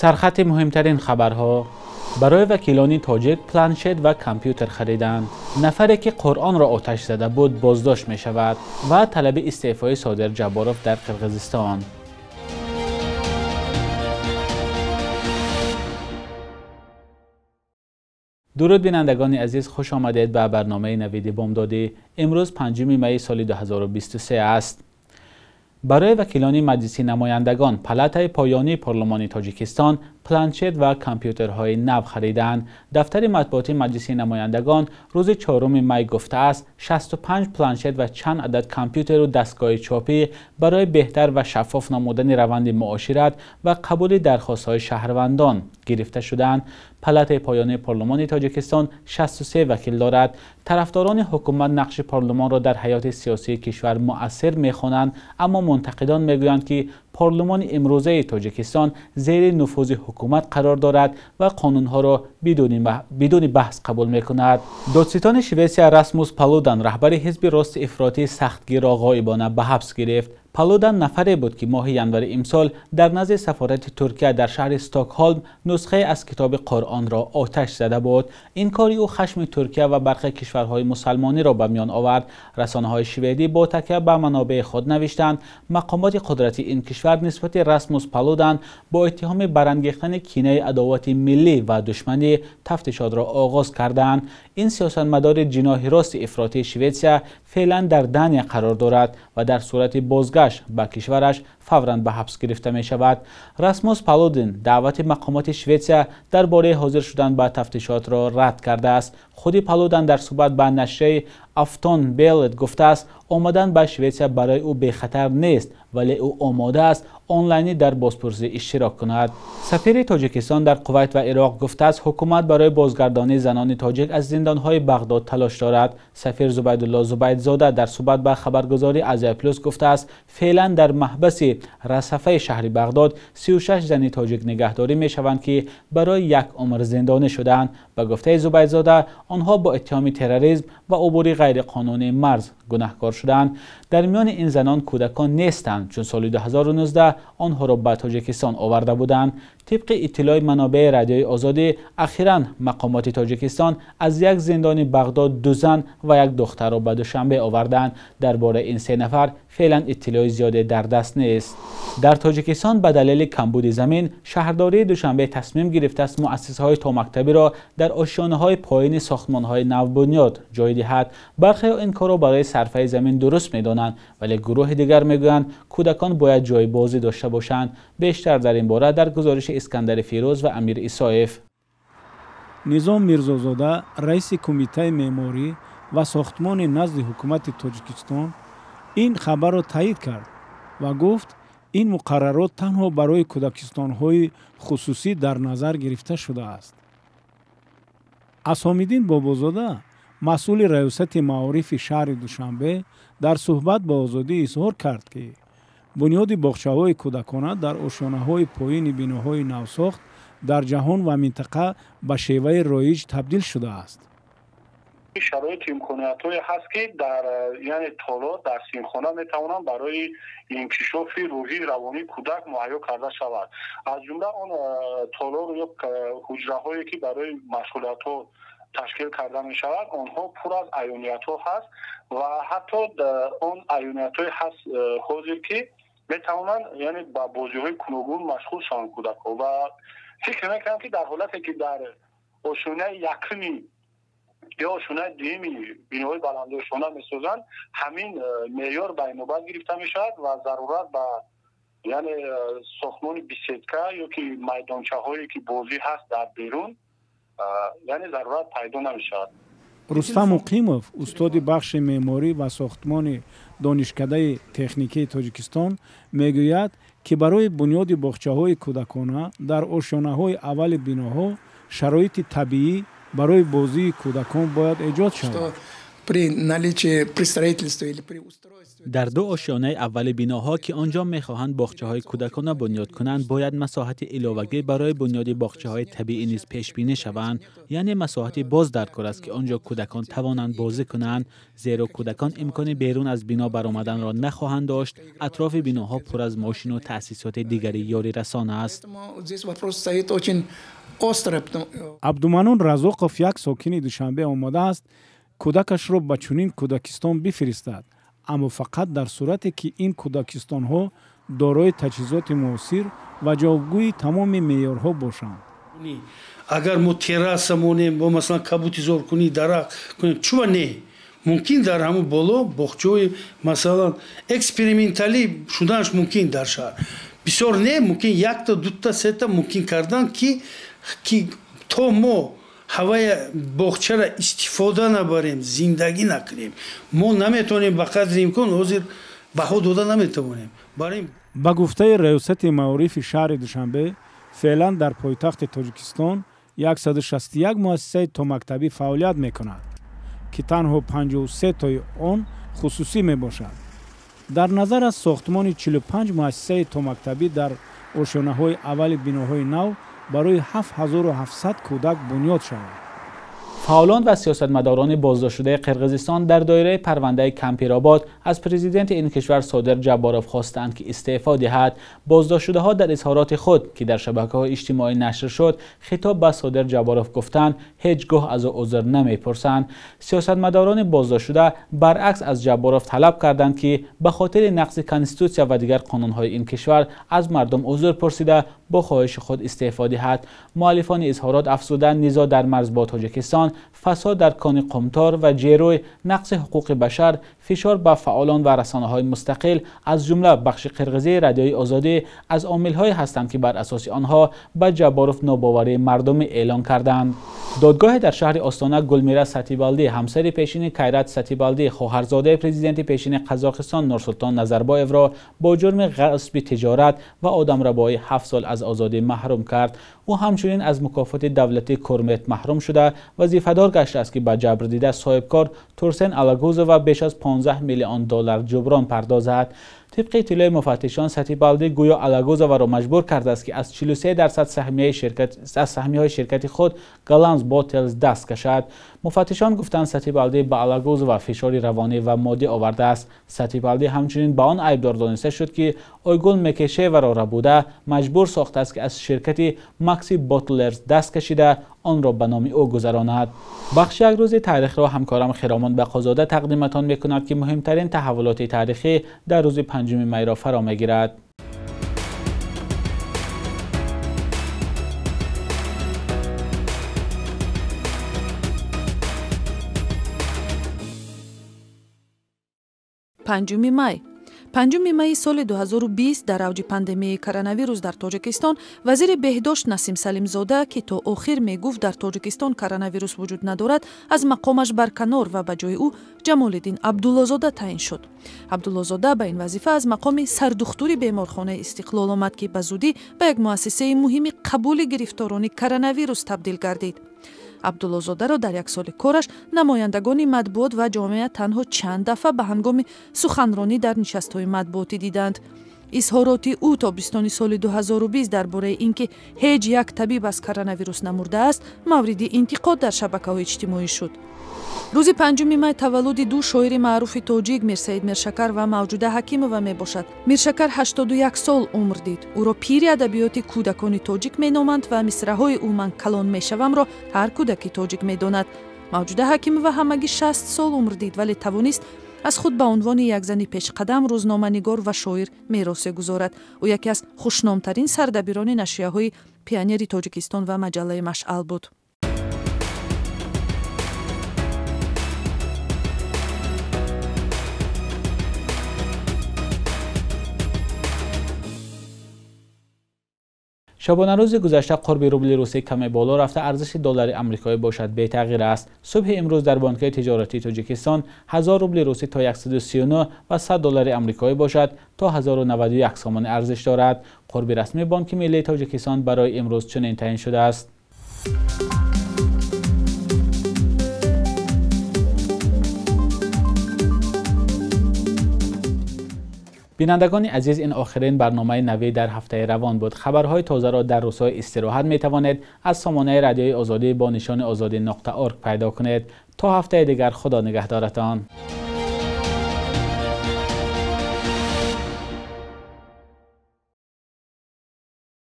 Сархати муҳимтарин хабарҳо. Барои вакилони тоҷик планшет ва компютер хариданд. Нафаре ки Қуръонро оташ зада буд боздошт мешавад ва талаби истеъфои Содир Ҷабборов дар Қирғизистон. Дуруд бинандагони азиз, хуш омадед ба барномаи Навиди Бомдодӣ. Имрӯз 5 майи соли 2023 аст. Барои вакилони Маҷлиси намояндагон палатаи поёнии парлумони Тоҷикистон планшет ва компютерҳои нав хариданд. Дафтари матбуотии Маҷлиси намояндагон рӯзи 4 май гуфтааст 65 планшет ва чанд адад компютеру дастгоҳи чопӣ барои беҳтар ва шаффоф намудани раванди муошират ва қабули дархостҳои шаҳрвандон гирифта шуданд. Палатаи поёнии парлумони Тоҷикистон 63 вакил дорад. Тарафдорони ҳукумат нақши парлумонро дар ҳаёти сиёсии кишвар муассир мехонанд, аммо мунтақидон мегӯянд ки парлумони имрӯзаи Тоҷикистон зери нуфузи ҳукумат қарор дорад ва қонунҳоро бидуни баҳс қабул мекунад. Додситони Шветсия Расмус Палудан раҳбари ҳизби рости ифротии сахтгирро ғоибона ба ҳабс гирифт. Палудан нафаре буд ки моҳи январи имсол дар назди сафорати Туркия дар шаҳри Стокҳолм нусхае аз китоби Қуръонро оташ зада буд. Ин кори ӯ хашми Туркия ва бархе кишварҳои мусалмониро ба миён овард. Расонаҳои шведӣ бо такя ба манобеи худ навиштанд мақомоти қудрати ин кишвар нисбати Расмус Палудан бо иттиҳоми барангехтани кинаи адовати миллӣ ва душманӣ тафтишотро оғоз карданд. Ин сиёсатмадори ҷиноҳи рости ифротии Шветсия феълан дар Дания қарор дорад ва дар сурати бозгашт ба кишвараш фавран ба ҳабс гирифта мешавад. Расмус Палудин даъвати мақомоти Шветсия дар бораи ҳозир шудан ба тафтишотро рад кардааст. Худи Палудан дар суҳбат ба нашрияи Афтонблет гуфтааст омадан ба Шветсия барои ӯ бехатар нест, вале ӯ омода аст онлайнӣ дар бозпурсӣ иштирок кунад. Сафири Тоҷикистон дар Кувайт ва Ироқ гуфтааст ҳукумат барои бозгардонии занони тоҷик аз зиндонҳои Бағдод талош дорад. Сафир Зубайдулло Зубайдзода дар суҳбат ба хабаргузории Азия Плюс гуфтааст феълан дар маҳбаси Расафаи шаҳри Бағдод 36 зани тоҷик нигаҳдорӣ мешаванд ки барои як умр зиндонӣ шудаанд. Ба гуфтаи Зубайдзода онҳо бо иттиҳоми терроризм ва убури ғайриқонунии марз гунаҳкор шуданд. Дар миёни ин занон кӯдакон нестанд, чун соли 2019 онҳоро ба Тоҷикистон оварда буданд. Тибқи иттилои манобеи Радиои Озодӣ, ахиран мақомоти Тоҷикистон аз як зиндони Бағдод 2 зан ва як духтарро ба Душанбе оварданд. Дар бораи ин 3 нафар феълан иттилои зиёде дар даст нест. Дар Тоҷикистон ба далели камбуди замин шаҳрдории Душанбе тасмим гирифтааст муассисаҳои томактабиро дар ошёнаҳои поёни сохтмонҳои навбунёд ҷой диҳад. Бархеҳо ин корро барои сарфаи замин дуруст медонанд, вале гурӯҳи дигар мегӯянд кӯдакон бояд ҷои бозӣ дошта бошанд. Бештар дар ин бора дар гузориши Искандари Фирӯз ва Амир Исоев. Низом Мирзозода, раиси кумитаи меъморӣ ва сохтмони назди ҳукумати Тоҷикистон, ин хабарро таъид кард ва гуфт ин муқаррарот танҳо барои кӯдакистонҳои хусусӣ дар назар гирифта шудааст. Асомиддин Бобозода, масъули раёсати маорифи шаҳри Душанбе, дар суҳбат бо Озодӣ изҳор кард, ки бунёди боғчаҳои кӯдакона дар ошёнаҳои поёни биноҳои навсохт дар ҷаҳон ва минтақа ба шеваи роиҷ табдил шудааст. Шароити имкониятҳое ҳаст, ки дар яъне толор дар синфхона метавонанд барои инкишофи рӯҳии равонии кӯдак муҳайё карда шавад. Аз ҷумла он толор ё ҳуҷраҳое ки барои машғулиятҳо ташкил карда мешавад, онҳо пур аз аёниятҳо ҳаст ва ҳатто он аёниятҳое ҳаст ҳозир ки метавонанд яъне ба бозиҳои гуногун машғул шаванд кӯдакҳо. Ва фикр мекунам ки дар ҳолате ки дар ошёнаи якуми ё ошёнаи дуюми биноҳои баландошёна месозанд, ҳамин меъёр ба инобат гирифта мешавад ва зарурат ба яъне сохтмони беседка ё ки майдончаҳое ки бозӣ ҳаст дар берун яъне зарурат пайдо намешавад. Рустам Муқимов, устоди бахши меъморӣ ва сохтмони донишкадаи техникии Тоҷикистон, мегӯяд ки барои бунёди боғчаҳои кӯдакона дар ошёнаҳои аввали биноҳо шароити табиӣ барои бозии кӯдакон бояд эҷод шавад. При наличии, при строительстве или при устройстве. Дар ду ошёнаи аввали биноҳо, ки он ҷо мехоҳанд боғчаҳои кӯдакона бунёд кунанд, бояд масоҳати иловагӣ барои бунёди боғчаҳои табиӣ низ пешбинӣ шаванд. Яъне масоҳати боз дар кор аст, ки он ҷо кӯдакон тавонанд бозӣ кунанд, зеро кӯдакон имкони берун аз бино баромаданро нахоҳанд дошт. Атрофи биноҳо пур аз мошину таъсисоти дигари ёрирасон аст. Абдуманон Разоқов, як сокини Душанбе, омода аст кӯдакашро ба чунин кӯдакистон бифиристад, аммо фақат дар сурате, ки ин кӯдакистонҳо дорои таҷҳизоти муосир ва ҷавобгӯи тамоми меъёрҳо бошанд. Агар мо терраса монем, бо масалан кабутизоркунӣ, дарахт кунем, чуба не, мумкин дар ҳамун боло боғчаҳои масалан эксперименталӣ шуданаш мумкин дар шаҳр. Бисёр не, мумкин якта, дута, сета мумкин кардан, ки то мо ҳавая боғчаро истифода набарем, зиндагӣ накунем, мо наметавонем ба қадри имкон ҳозир баҳо дода наметавонем. Ба гуфтаи раёсати маорифи шаҳри Душанбе, феълан дар пойтахти Тоҷикистон 161 муассисаи томактабӣ фаъолият мекунад, ки танҳо 53 тои он хусусӣ мебошад. Дар назар аст сохтмони 45 муассисаи томактабӣ дар ошёнаҳои аввали биноҳои нав барои 7700 кӯдак бунёд шавад. Фаъолон ва сиёсатмадорони боздоштшудаи Қирғизистон дар доираи парвандаи Кампиробод аз президенти ин кишвар Содир Ҷабборов хостанд, ки истеъфо диҳад. Боздоштшудаҳо дар изҳороти худ, ки дар шабакаҳои иҷтимоӣ нашр шуд, хитоб ба Содир Ҷабборов гуфтанд, ҳеҷ гоҳ аз ӯ узр намепурсанд. Сиёсатмадорони боздоштшуда баръакс аз Ҷабборов талаб карданд, ки ба хотири нақзи конститутсия ва дигар қонунҳои ин кишвар аз мардум узр пурсида бо хоҳиши худ истеъфо диҳад. Муаллифони изҳорот афзуданд, низоъ дар марз бо Тоҷикистон, фасод дар кони Қумтор ва Ҷерӯй, нақси ҳуқуқи башар, фишор ба фаъолон ва расонаҳои мустақил, аз ҷумла бахши қирғизии Радиои Озодӣ, аз омилҳое ҳастанд, ки бар асоси онҳо ба Ҷабборов нобоварии мардумӣ эълон карданд. Додгоҳе дар шаҳри Остона Гулмира Сатибалдӣ, ҳамсари пешини Кайрат Сатибалдӣ, хоҳарзодаи президенти пешини Қазоқистон Нурсултон Назарбоевро бо ҷурми ғасби тиҷорат ва одамрабоӣ 7 сол аз озодӣ маҳрум кард. Ӯ ҳамчунин аз мукофоти давлатии Курмет маҳрум шуда, вазифадор гаштааст, ки ба ҷабрдида соҳибкор Турсен Алагузова беш аз 15 миллион доллар ҷуброн пардозад. Тибқи иттилои муфаттишон, Сатибалдӣ гӯё Алагузоваро маҷбур кардааст, ки аз 43% аз саҳмияҳои ширкати худ Галанс Ботлз даст кашад. Муфаттишон гуфтанд, Сатибалдӣ ба Алагузова фишори равонӣ ва моддӣ овардааст. Сатибалдӣ ҳамчунин ба он айбдор дониста шуд, ки Ойгул Мекешеваро рабуда маҷбур сохтааст, ки аз ширкати Макси Ботлерс даст кашида онро ба номи ӯ гузаронад. Бахши як рӯзи таърихро ҳамкорам Хиромон Бақозода тақдиматон мекунад, ки муҳимтарин таҳаввулоти таърихӣ дар рӯзи 5 майро фаро мегирад. Панҷуми май. 5 майи соли 2020 дар авҷи пандемияи коронавирус дар Тоҷикистон вазири беҳдошт Насим Салимзода, ки то охир мегуфт дар Тоҷикистон коронавирус вуҷуд надорад, аз мақомаш барканор ва ба ҷои ӯ Ҷамолиддин Абдуллозода таъин шуд. Абдуллозода ба ин вазифа аз мақоми сардухтури беморхонаи Истиқлол омад, ки ба зудӣ ба як муассисаи муҳими қабули гирифторони коронавирус табдил гардид. Абдуллозодаро дар як соли кораш намояндагони матбуот ва ҷомеа танҳо чанд дафъа ба ҳангоми суханронӣ дар нишастҳои матбуотӣ диданд. Изҳороти ӯ тобистони соли 2020 дар бораи ин ки ҳеҷ як табиб аз коронавирус намурдааст, мавриди интиқод дар шабакаҳои иҷтимоӣ шуд. Рӯзи 5 май таваллуди ду шоири маъруфи тоҷик Мирсаид Миршакар ва Мавҷуда Ҳакимова мебошад. Миршакар 81 сол умр дид. Ӯро пири адабиёти кӯдакони тоҷик меноманд ва мисраҳои ӯ «Ман калон мешавам»-ро ҳар кӯдаки тоҷик медонад. Мавҷуда Ҳакимова ҳамагӣ 60 сол умр дид, вале тавонист аз худ ба унвони як зани пешқадам, рӯзноманигор ва шоир меросе гузорад. Ӯ яке аз хушномтарин сардабирони нашрияҳои Пионери Тоҷикистон ва маҷаллаи Машъал буд. Шабонарӯзи гузашта қурби рубли русӣ каме боло рафта, арзиши доллари амрикоӣ бошад бетағйир аст. Субҳи имрӯз дар бонкҳои тиҷоратии Тоҷикистон 1000 рубли русӣ то 139 ва 100 доллари амрикоӣ бошад то 1091 сомонӣ арзиш дорад. Қурби расмии Бонки миллии Тоҷикистон барои имрӯз чунин таъин шудааст. Бинандагони азиз, ин охирин барномаи Навид дар ҳафтаи равон буд. Хабарҳои тозаро дар рӯзҳои истироҳат метавонед аз сомонаи Радиои Озодӣ бо нишони ozodi.org пайдо кунед. То ҳафтаи дигар, Худо нигаҳдоратон.